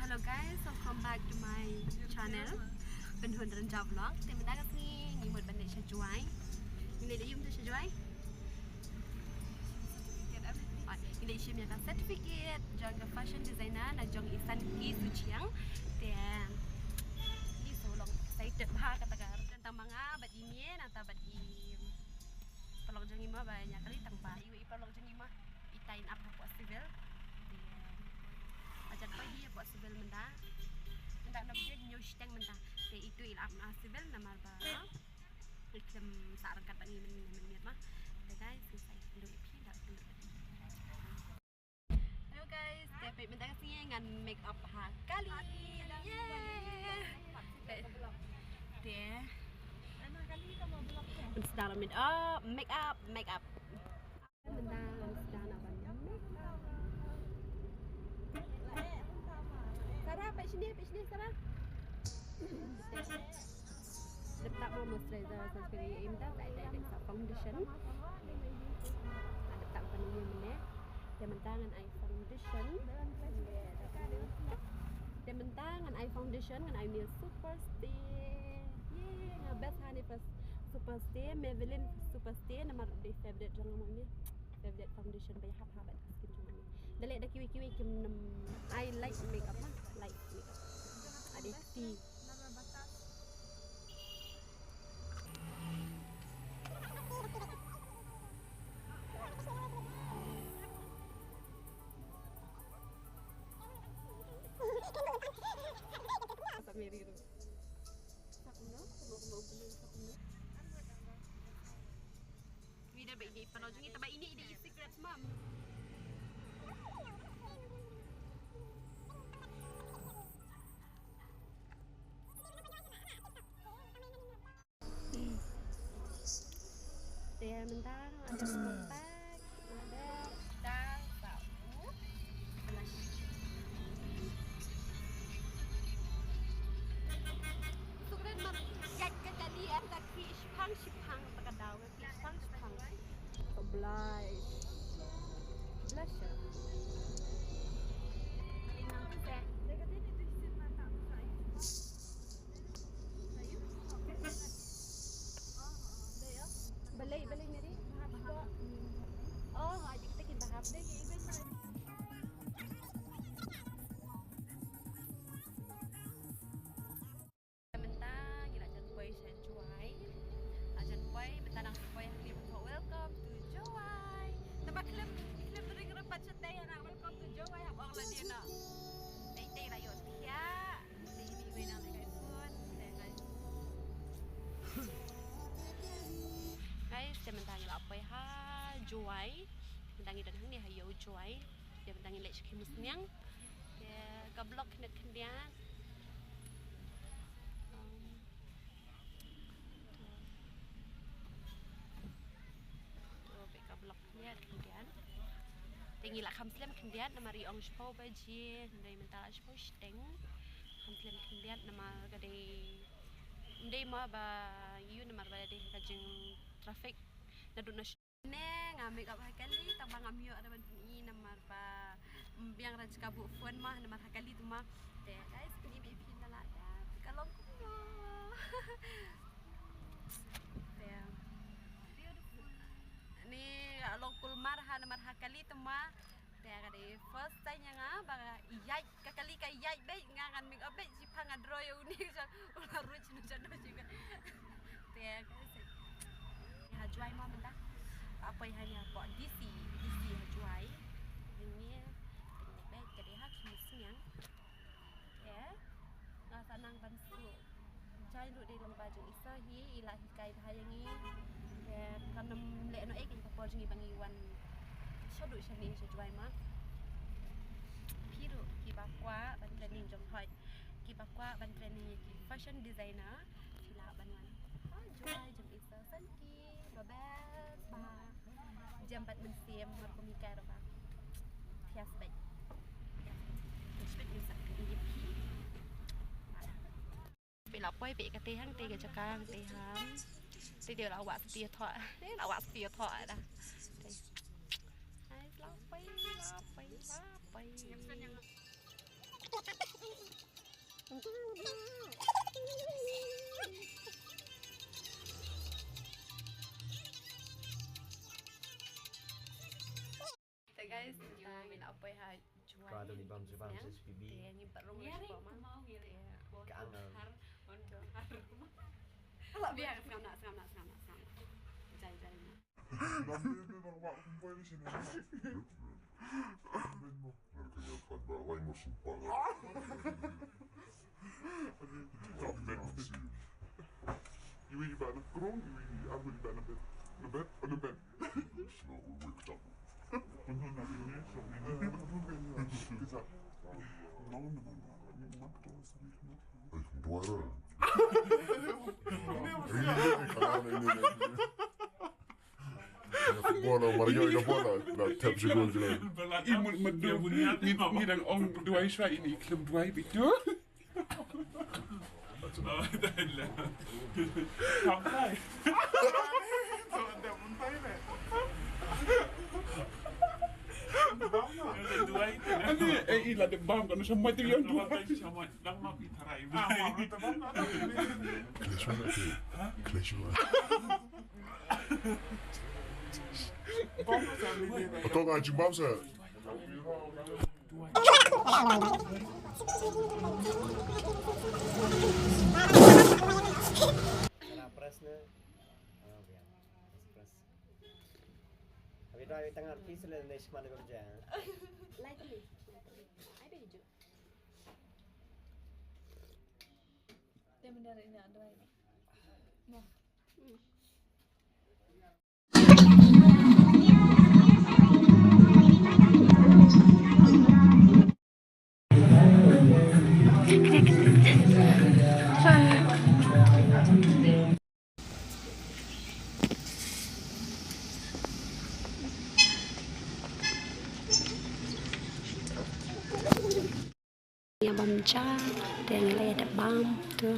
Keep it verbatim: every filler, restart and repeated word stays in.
Hello guys, welcome back to my channel, Pynhun Rynjah Vlog. Te mynta ka sngi ngi mut ban leit sha Jowai. Ngi leit ïa u mynta sha Jowai. Ngi leit shim ïa ka certificate jong ka fashion designer na jong i Sanki Suchiang. Te ngi sa long excited bha kata ka tang ma nga bad i Mie nangta bad i paralok jong ngi ma ba ïa kali tang ba i paralok jong ngi ma i tie up hapoh civil. Te ba jan poi hi hapoh civil mynta. Mynta na bjek ñiew shiteng mynta. Te itu i la ap na civil namar ba i khlem sah ryngkat bad ngi mynmiet ma. Te guys, ngi sa ïa kynduh ïa phi da kynduh. Hello guys, te peit mynta ka sngi ngan make up ha kali. Yay! Te ngan sdang make up, make up, make up. Mynta ngan sdang ban make up. Sarah, peit shane, peit shane Sarah. Dep tap ma moisturizer, sunscreen, im tap, dep tap foundation. Dep tap ban ïa mynne. Te mynta ngan ai foundation. Te mynta ngan ai foundation, ngan ai Mie Superstay. Yay, nga best ha ne Superstay, Maybelline Superstay, namar dei favorite jong nga ma Mie. Favorite foundation ba ïahap ha bad skin jong nga. Da leh da kiwei kiwei kim nam ai light makeup ma, light makeup. Ade ti. Wi da ba ini ipano jong ita ba ini ini secret mam. Te mynta ada compact, ada kita bau blush. Sukren mam yak ka kali em ka ki shipang shipang ta ka daw. Blush. Blush. Balei, balei, Mary? Oh, adik kita kita hap deh. Mynta ngi la jan poi sha Jowai. La jan poi, mynta nang poi hangne ba welcome to Jowai. Tang ba khlem, khlem ring ruh pat shatei na welcome to Jowai hap ong la dien na. Tei tei la ïoh thiah. Tei ni wei nang tei kai phone. Tei kai. Guys, te mynta ngi la poi ha Jowai. Mynta ngi don hangne ha ïew Jowai. Te mynta ngi leit sha ki musniang. Te ka block khyndiat khyndiat. Um, to. To, peit ka block khyndiat khyndiat. Te ngi la kham slem khyndiat namar i ong shiphew baje, hynrei mynta la shiphew shiteng. Kham slem khyndiat namar ka dei, ym dei ma ba ïoh namar ba dei ka jing traffic. Naduh na Ne, nga make up ha kali, tang ba ngam ïoh ruh ban pyni namar ba, mm, biang ruh ka buh phone ma, namar ha kali tu ma. Te, guys, pyni beit phi na lada, ka long kumno. Te. Ni, ka long kulmar ha, namar ha kali tu ma. Te ka dei first time ïa nga ba ïaid ka kali ka ïaid beit nga ngan make up beit shipang nga draw ïa uni ka u la ruh shano shano shi beit. Te ka dei ha Jowai ma mynta. Ka poi ha ïa pok D C, D C ha Jowai. Ïa ngi beit ka dei ha ki sniang. Te nga sa nang ban suk. Jaiñ ruh dei lyngba jong i sir hi, i la hikai bha ïa ngi. Te kan ym leh noh ei kane ka por jong ngi ba ngi wan shaduh shane sha Jowai ma. Phi ruh kiba kwah ban training jong hoi, kiba kwah ban training ïa ki fashion designer, phi lah ban wan ha Jowai jong i sir Sanki. Ba best ba. Jem bad mynsiem mar kum hikai ruh ba. Thias bad. Thias bad ngin sa kyndiah ïa phi. Phi la poi phi ka te hang te ka jaka hang te hang. Te te la wah stia thoh. Te la wah stia thoh da. Te. Hai la poi la poi la poi. Ngam san yang. Bam, bam, S P B. Ka angal. Biar, sngap noh, sngap noh, sngap noh, sngap noh. Jai, jai noh. Iwi iba na krong, iwi arngut iba na bet. Na bet, oh, na bet. Bola, Mario, ina bola. Na tep si gol jela. I mut madu, ni, ni dang ong duwai shwa ini, klim duwai bitu. Ani, eh, ila de bam, kan sa mati yang dua. Clash one, clash one. Atau nggak jubab sa? Press na. Ah, biar. Press, press. Abi doi, abi tangan, please, le, ne, shman, ne, berja. Lightly. Ai, dei ju. Dia bendar ini ada ini. Nah. Ïa bam ja, te ngi la ïa dep bam tu.